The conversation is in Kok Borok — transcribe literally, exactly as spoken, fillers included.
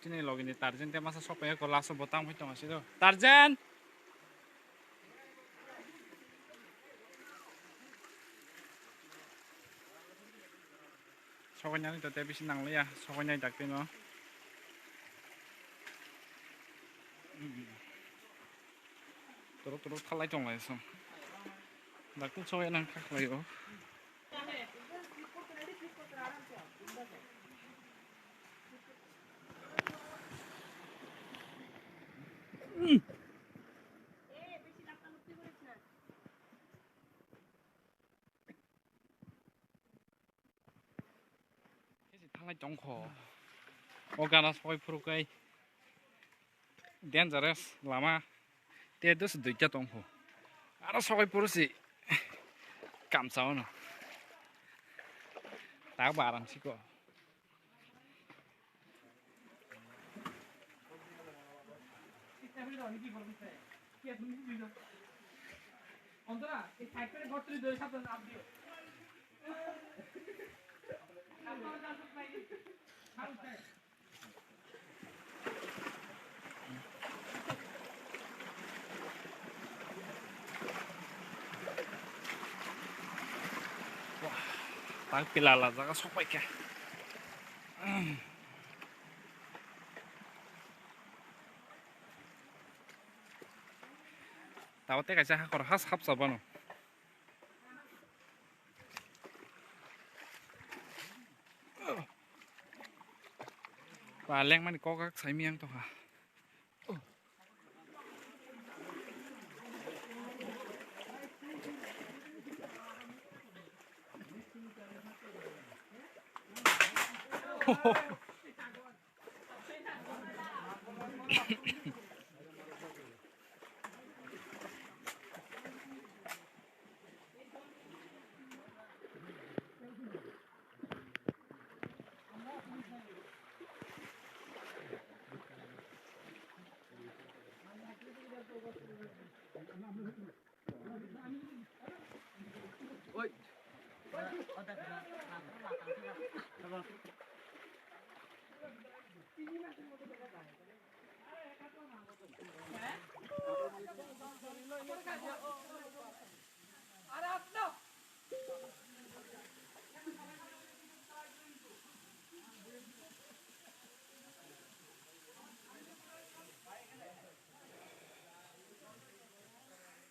Chini logi ni Tarjen te masa sok paiya ko laso bo tang phai tongo siro. Tarjen! Sokoi nani to te bisi nang liya, sokoi nai dakti no. Toro toro thalai tong lai song. Dakti sokoi nang kha khlai o. Khe se thanglai tongkho. O gana sokoi phuru kai dangerous lama. Te dos duita tongkho. Aro sokoi phuru si kamsa ono. Tak ba aram siko. Wah, tang pila la jaga sok pai kha. Tabo tei kaisa hakor has hapsa bano. Ba lengmani kok kak saimiyang tongkha.